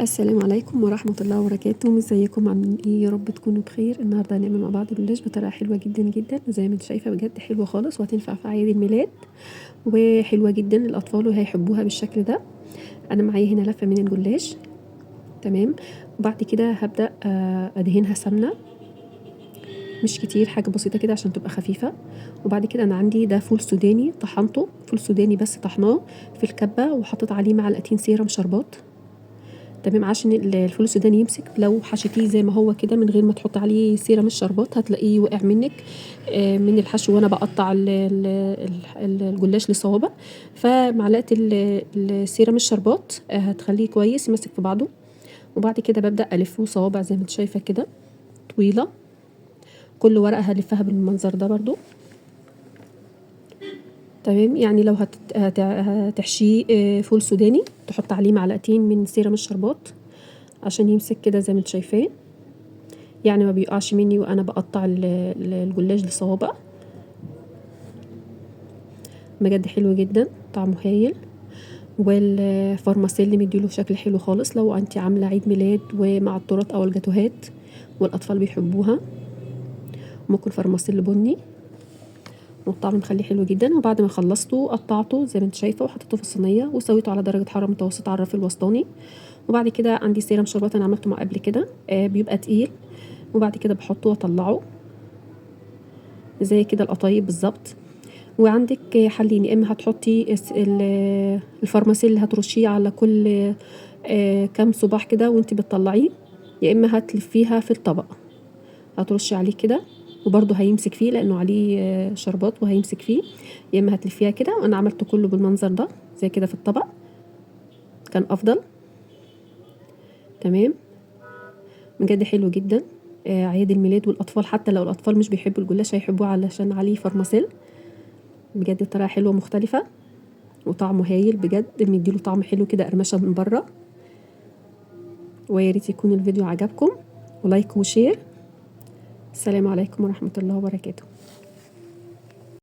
السلام عليكم ورحمة الله وبركاته. ازيكم عاملين ايه؟ يا رب تكونوا بخير. النهارده هنعمل مع بعض جلاش بطريقة حلوة جدا جدا، زي ما انت شايفة بجد حلوة خالص، وهتنفع في اعياد الميلاد وحلوة جدا للأطفال وهيحبوها بالشكل ده. انا معايا هنا لفة من الجلاش، تمام. وبعد كده هبدأ ادهنها سمنة، مش كتير، حاجة بسيطة كده عشان تبقى خفيفة. وبعد كده انا عندي ده فول سوداني طحنته، فول سوداني بس طحناه في الكبة، وحطيت عليه معلقتين سيرم شربات، تمام، عشان الفول السوداني يمسك. لو حشيتيه زي ما هو كده من غير ما تحط عليه سيرم الشربات هتلاقيه وقع منك من الحشو وانا بقطع الجلاش لصوابع. فمعلقه السيرم الشربات هتخليه كويس يمسك في بعضه. وبعد كده ببدا الفه صوابع زي ما انت شايفه كده طويلة، كل ورقة هلفها بالمنظر ده برضو، تمام. يعني لو هتحشيه فول سوداني تحط عليه معلقتين من سيرم الشربات عشان يمسك كده زي ما انت شايفاه، يعني ما بيقعش مني وانا بقطع الجلاش لصوابع. بجد حلو جدا، طعمه هايل. والفارماسيل مديله شكل حلو خالص لو انت عامله عيد ميلاد ومع التورت او الجاتوهات والاطفال بيحبوها. ممكن فارماسيل بني، والطعم مخليه حلو جدا. وبعد ما خلصته قطعته زي ما انت شايفه وحطيته في الصينية وسويته على درجه حرارة متوسطه على الرف الوسطاني. وبعد كده عندي سيرم شربات انا عملته مع قبل كده، بيبقى تقيل. وبعد كده بحطه واطلعه زي كده القطايف بالظبط. وعندك حلين، يا اما هتحطي الفارماسيل اللي هترشيه على كل كام صباع كده وانت بتطلعيه، يا اما هتلفيها في الطبق هترشي عليه كده وبرده هيمسك فيه لانه عليه شربات وهيمسك فيه، يا اما هتلفيها كده. وانا عملته كله بالمنظر ده زي كده في الطبق كان افضل، تمام. بجد حلو جدا. اعياد الميلاد والاطفال، حتى لو الاطفال مش بيحبوا الجلاش هيحبوه علشان عليه فارماسيل. بجد طريقه حلوة مختلفة وطعمه هايل بجد، مديله طعم حلو كده قرمشه من بره. ويا ريت يكون الفيديو عجبكم، و like و share. السلام عليكم ورحمة الله وبركاته.